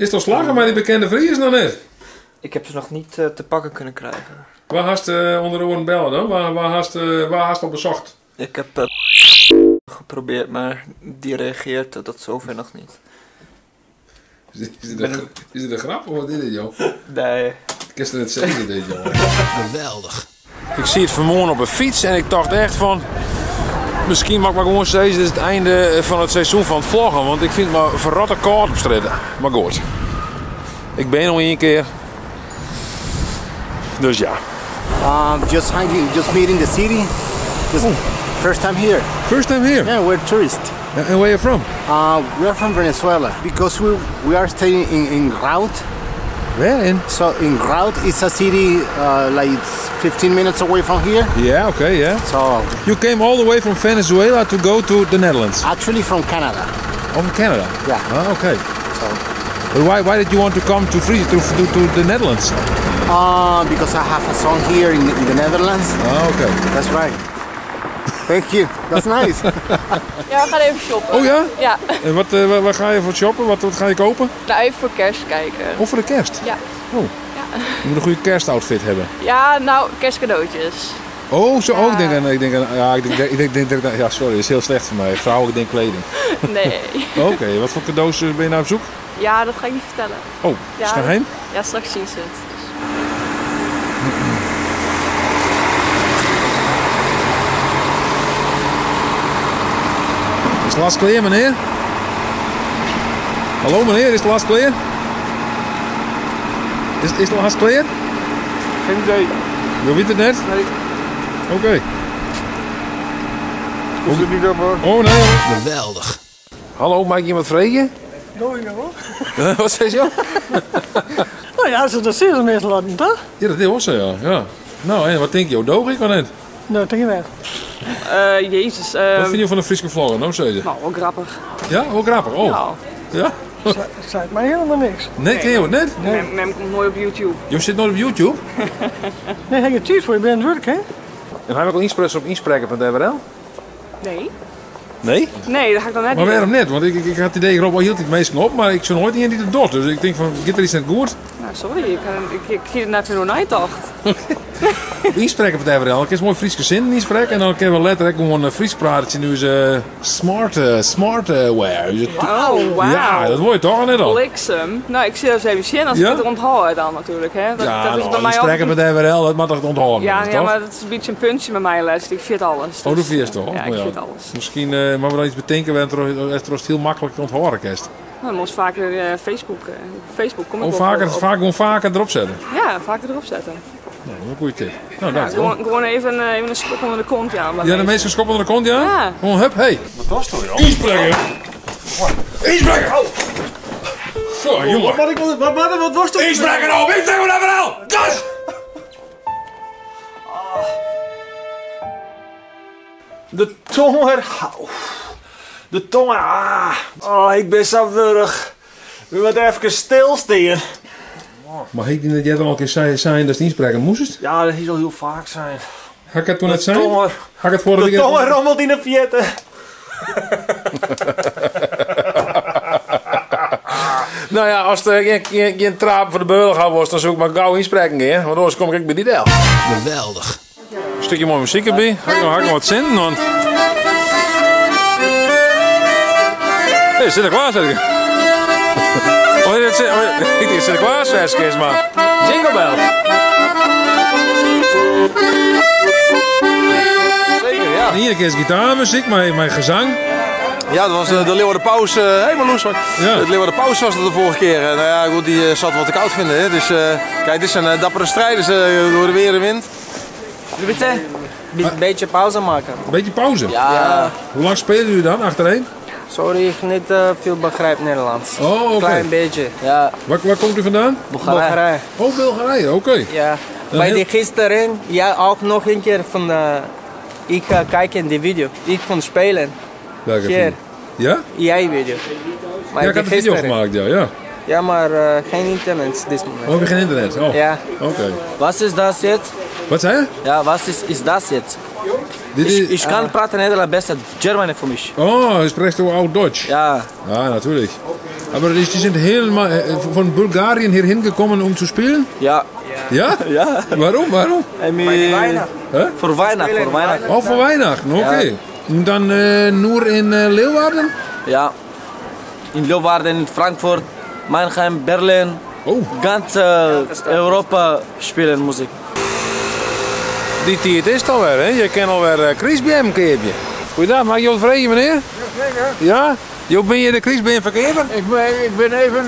Is it al slagge mei dy bekende Friezen of net? Ik heb ze nog niet te pakken kunnen krijgen. Wa hast ûnder oaren belle dan? Wa, wa, hast, wa hast al besocht? Ik heb geprobeerd, maar die reageert tot zover nog niet. Is dit, een, is dit een grap of wat is dit, joh? Nee. Kinst it net sizze, dit, joh. Geweldich. Ik siet fanmoarn op 'e fyts en ik tocht echt fan... Miskien moat ik mar gewoan sizze, dit is it einde fan it seizoen fan it vloggen. Want ik fyn it mar ferrotte kâld op strjitte. Mar goed. Ik bin no ien kear. Dus ja. Just hanging, just meeting the city. Just first time here. First time here? Yeah, we're tourists. And where are you from? We're from Venezuela. Because we are staying in Raut. Where in? So in Raut is a city like it's 15 minutes away from here. Yeah, okay, yeah. So you came all the way from Venezuela to go to the Netherlands? Actually from Canada. Oh, from Canada? Yeah. Ah, okay. So. But why did you want to come to Fries, to the Netherlands? Because I have a son here in the Netherlands. Ah, okay. That's right. Thank you. That's nice. Ja, we gaan even shoppen. Oh ja? Ja. En waar ga je voor shoppen? Wat ga je kopen? Nou, even voor kerst kijken. Oh, voor de kerst? Ja. Oh. Ja. Je moet een goede kerstoutfit hebben. Ja, nou, kerstcadeautjes. Oh, zo. Oh, ik Ja. denk aan, ik denk aan, ja, ik denk, ik denk, ik denk, denk, ja, sorry, dat is heel slecht voor mij. Vrouwen, ik denk kleding. Nee. Oké, wat voor cadeaus ben je nou op zoek? Ja, dat ga ik niet vertellen. Oh, Ja, is het geheim? Ja, straks zien ze het. Is het last clear, meneer? Hallo meneer, is het last clear? Is het last clear? Geen idee. Je weet het net? Nee. Oké. Hoeft het niet op hoor. Oh nee. Geweldig. Hallo, mag ik iemand vragen? Doe ik hoor. Wat zei je? Nou ja, dat zien ze meestal laten, toch? Ja, dat is ook zo, ja. Ja. Nou, en wat denk je? Doog ik of niet? Nou, denk je wel. Jezus. Wat vind je van de Friese vlogger? Nou, zei ze. Nou, wel grappig. Ja, wel grappig. Oh. Ja. Ja? Zei het mij helemaal niks. Nee, ken je het net? Nee. Mem komt nooit op YouTube. Je zit nooit op YouTube? Nee, heb je tijd voor? Je bent aan het werk, hè? En hij wil ook inspreken op inspreken.nl? Nee. Nee? Nee, dat ga ik dan net Maar niet waarom net? Want ik had het idee, ik roep al heel het meesten op, maar ik zou nooit iemand die het doet. Dus ik denk van, gaat er iets net goed? Nou, sorry, ik zie het net weer nooit dacht. Inspreken.nl, ik is mooi Fries gezin inspreken en dan kunnen we letterlijk gewoon een Fries praten nu is smart wear. Dus het- Oh, wauw. Ja, dat hoor je toch al net al. Bliksem. Nou, ik zie dat eens even zien als Ja? ik het onthoud dan natuurlijk. Hè. Dat, Ja, dat is nou, bij mij inspreken altijd... met NRL, dat mag toch onthouden, Ja, ja, toch? maar dat is een beetje een puntje bij mij, Les. Ik vind alles. Oh, dat vind je toch? Ja, ik Nou vind alles. Misschien maar we dan iets bedenken waar het het heel makkelijk te onthouden kerst. Nou, dan moet vaker Facebook. Facebook kom ik Oh, wel vaker, op. vaak, gewoon vaker erop zetten. Ja, vaker erop zetten. Nou, dat is een goede tip. Nou, Ja, dankjewel. gewoon even een schop onder de kont, ja. Ja, de meeste schop onder de kont, ja? Ja. Gewoon hup, hey. Wat was dat, joh? Inspreken! Inspreken! Zo, jongen. Wat, wat, wat, wat, wat was dat? Inspreken nou! Inspreken nou verhaal! Gas! De tonger. De tonger. Ah. Oh, ik ben zo wurg. We moeten even stilstaan. Maar ik denk dat jij dan al een keer zei dat het inspreken moest? Ja, dat is al heel vaak zijn. Ga ik het toen De net zijn? tonger. Ga ik het vorige De weekend- tonger rommelt in de vietten. Nou ja, als er geen traap voor de beul gaat wordt, dan zoek ik maar gauw inspreken, hè? Want anders kom ik bij die del. Geweldig. Een stukje mooie muziek erbij. Ga ik nog wat zin? Want... Hey, Sinterklaas, zeg ik. Oh, dit is, oh, ik denk Sinterklaas is, maar Jingle Bell. Zeker, ja. En hier is gitaarmuziek, mijn gezang. Ja, dat was de Leeuwarden Paus, helemaal loes hoor. Ja. De Leeuwarden Paus was dat de vorige keer. Nou ja, goed, die zat wat te koud vinden. Hè. Dus kijk, dit zijn dappere strijders door de weer en wind. Bitte? Een beetje pauze maken. Een beetje pauze? Ja. Ja. Hoe lang spelen jullie dan achtereen? Sorry, ik niet veel begrijp Nederlands. Oh, oké. Klein beetje, ja. Waar komt u vandaan? Bulgarije. Bulgarije. Oh, Bulgarije, oké. Ja. Dan Bij heel die gisteren, ja, ook nog een keer van... ik ga kijken in die video. Ik vond spelen. Welke Hier. video? Ja? Jij video. Maar Ja, ik die had een video gisteren. gemaakt, ja, ja. Ja, maar geen internet dit moment. Oh, heb je geen internet? Oh. Ja. Oké. Wat is dat jetzt? Wat zei je? Ja, wat is dat jetzt? Dit Ich is kann praten Nederlands besser, Germany für mich. Oh, sprichst du auch Deutsch? Ja. Ja, natürlich. Aber die sind helemaal von Bulgarien hierhin gekommen, um zu spielen? Ja. Ja? Ja. Waarom? Waarom? En Hä? Voor Weihnachten, voor Weihnachten. Oh, voor Weihnachten, oké. Und dann nur in Leeuwarden? Ja. In Leeuwarden, in Frankfurt, Mannheim, Berlin. Oh. Ganz Europa spelen muziek. Die tijd is het alweer, hè? Je kan alweer uh, keertje. Goeiedag, mag ik je wat vragen, meneer? Zeker. Ja? Jo, ben je de kriesbeam verkeerd? Ik ben even...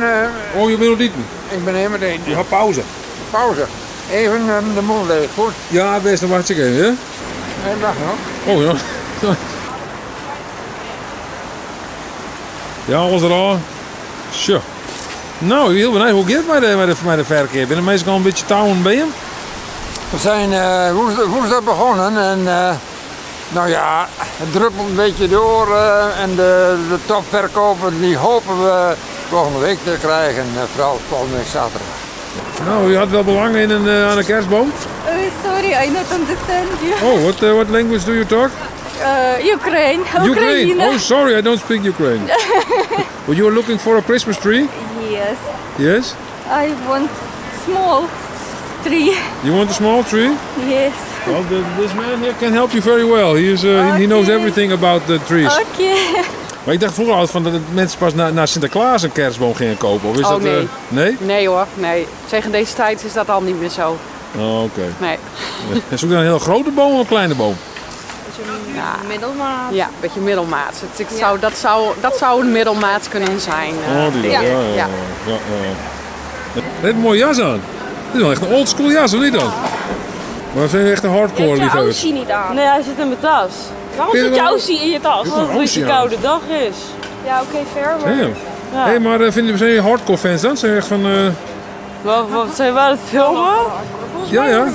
oh, je bent nog niet? Ik ben even meteen. Je hebt pauze. Pauze. Even de mond leeg, goed? Ja, best, dan wacht ik even, hè? Nee, wacht nog. Oh, ja. Ja, alles er al. Zo. Nou, heel benieuwd. Hoe gaat het met de verkeer? Ben je meestal al een beetje touwen bij hem? We zijn woensdag begonnen en nou ja, het druppelt een beetje door en de topverkopen die hopen we volgende week te krijgen, vooral volgende week zaterdag. Nou, u had wel belang in aan de kerstboom? Sorry, I not understand you. Oh, what language do you talk? Ukraine. Ukraine. Oh, sorry, I don't speak Ukraine. But you are looking for a Christmas tree? Yes. Yes? I want small tree. You want a small tree? Yes. Well, this man here can help you very well. He, is, he knows everything about the trees. Okay. Maar ik dacht vroeger altijd van dat mensen pas na Sinterklaas een kerstboom gingen kopen. Of is oh, dat, nee. Nee? Nee hoor, nee. Tegen deze tijd is dat al niet meer zo. Oh, oké. Nee. Zoek je dan een hele grote boom of een kleine boom? Ja, middelmaat. Ja, een beetje middelmaat. Dat zou een middelmaat kunnen zijn. Oh, die ja. Ja. Hij heeft een mooie jas aan. Dit is wel echt een oldschool jas, of niet dan? Maar zijn echt een hardcore liefhebbers. Je hebt je niet aan. Nee, hij zit in mijn tas. Waarom zit je Aussie in je tas? Omdat het een beetje koude dag is. Ja, oké, fair. Maar... Hé, hey, maar zijn jullie hardcore fans dan? Zijn jullie echt van... Wat zijn we aan het filmen? Ja, ja.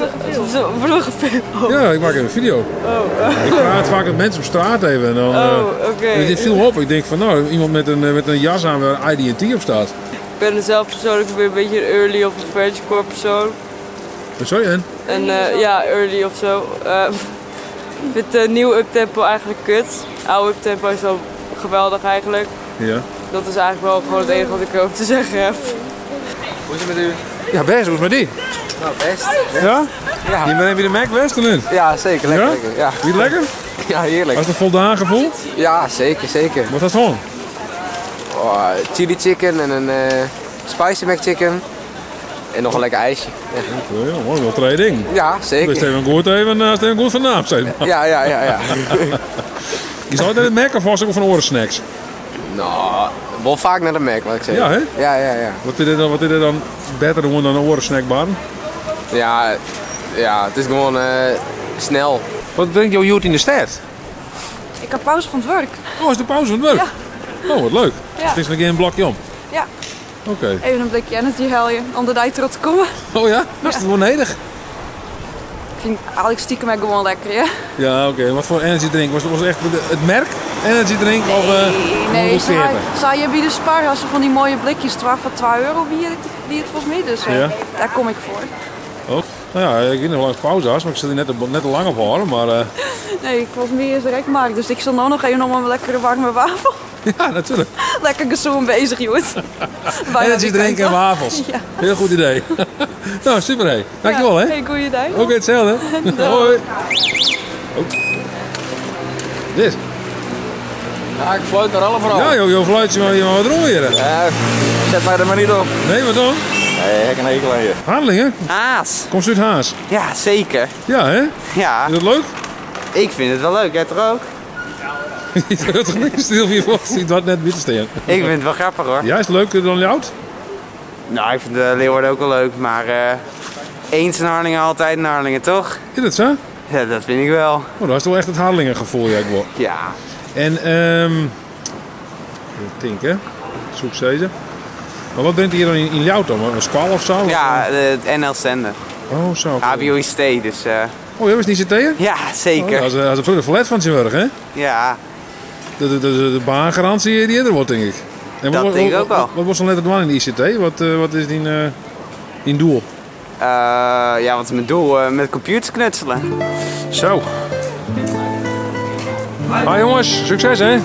Worden we gefilmd? Ja, ik maak even een video. Oh. Ik praat vaak met mensen op straat even. En dan, oh, oké. Dit viel me op. Ik denk van, nou, iemand met een jas aan waar ID&T op staat. Ik ben zelf persoonlijk weer een beetje een early of een Frenchcore persoon. Sorry, en? En ja, early of zo. Ik vind de nieuwe uptempo eigenlijk kut. Oude uptempo is wel geweldig eigenlijk. Ja. Dat is eigenlijk wel gewoon het enige wat ik erover te zeggen heb. Hoe is het met u? Ja, best. Hoe is het met die? Nou, best. Ja? Ja. Je bent weer de Mac West of niet? Ja, zeker. Lekker. Ja? Lekker. Ja. Niet lekker? Ja, heerlijk. Was het een voldaan gevoel? Ja, zeker, zeker. Wat was het gewoon? Oh, chili chicken en een spicy mac chicken. En nog een lekker ijsje. Ja. Oké, okay, wel twee dingen. Ja, zeker. Dus even goed, even goed van naam, zeg maar. Ja. Je zou het naar de Mac of was het ook van orensnacks? Nou, wel vaak naar de Mac, wat ik zeg. Ja, hè? Ja. Wat is er dan beter dan een orensnackbar? Ja, het is gewoon snel. Wat brengt jouw jood in de stad? Ik heb pauze van het werk. Oh, is de pauze van het werk? Ja. Oh, wat leuk. Ja. Het is nog een blokje om. Ja. Oké. Okay. Even een blikje energy halen om de dij terug te komen. Oh ja? Dat is het wel nedig. Ik vind eigenlijk stiekem ook gewoon lekker, ja. Ja, oké. Okay. Wat voor energy drink? Was het echt het merk energy drink? Nee, of, nee. Zou je bij de Spar als ze van die mooie blikjes 12 voor 2 euro die het volgens mij dus. Ja. Daar kom ik voor. Oh. Nou ja, ik weet niet hoe lang het pauze was, maar ik zit hier net te lang op horen. Maar, Nee, volgens mij is er echt maar. Dus ik zal nou nog even om een lekkere warme wafel. Ja, natuurlijk. Lekker gezond bezig, jongens. Energy drinken en wafels. Ja. Heel goed idee. Nou, super hé. Dankjewel, ja. hè. Hey, goeiedag. Oké, okay, hetzelfde. Hoi. Oh. Dit. Ja, ik fluit naar alle vrouwen. Ja, joh, fluit je maar wat rooieren. Ja, zet mij er maar niet op. Nee, wat dan? Nee, ik heb een hekel aan je. Harlingen? Haas. Komt u uit Haas? Ja, zeker. Ja, hè? Ja. Is dat leuk? Ik vind het wel leuk, jij toch ook? Je wilt toch niet stil voor je voort? Ik had net binnen staan. Ik vind het wel grappig hoor. Ja, is het leuker dan Ljout? Nou, ik vind Leeuwarden ook wel leuk, maar eens in Harlingen, altijd in Harlingen, toch? Is dat zo? Ja, dat vind ik wel. Oh, dat is toch echt het Harlingen gevoel, ja, ik wil. Ja. En, ik denk, hè? Zoek ze. Maar wat bent hier dan in Ljout dan? Een squal of zo? Ja, het NL Zender. Oh, zo. HBOICT, dus... Oh, jij was niet ICT'er? Ja, zeker. Oh, dat is een verlet van Zimmerg, hè? Ja. De baangarantie die eerder wordt, denk ik. En dat denk ik ook wel. Wat was dan net het doen in de ICT? Wat is die doel? Ja, wat is mijn doel? Met computers knutselen. Zo. Hi jongens, succes hè?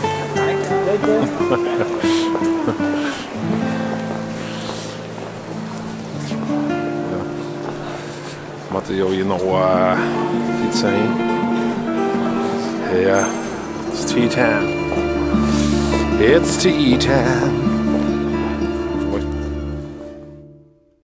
Moatte jo hjir no fytse heen? Ja, it's tea time. It's tea time.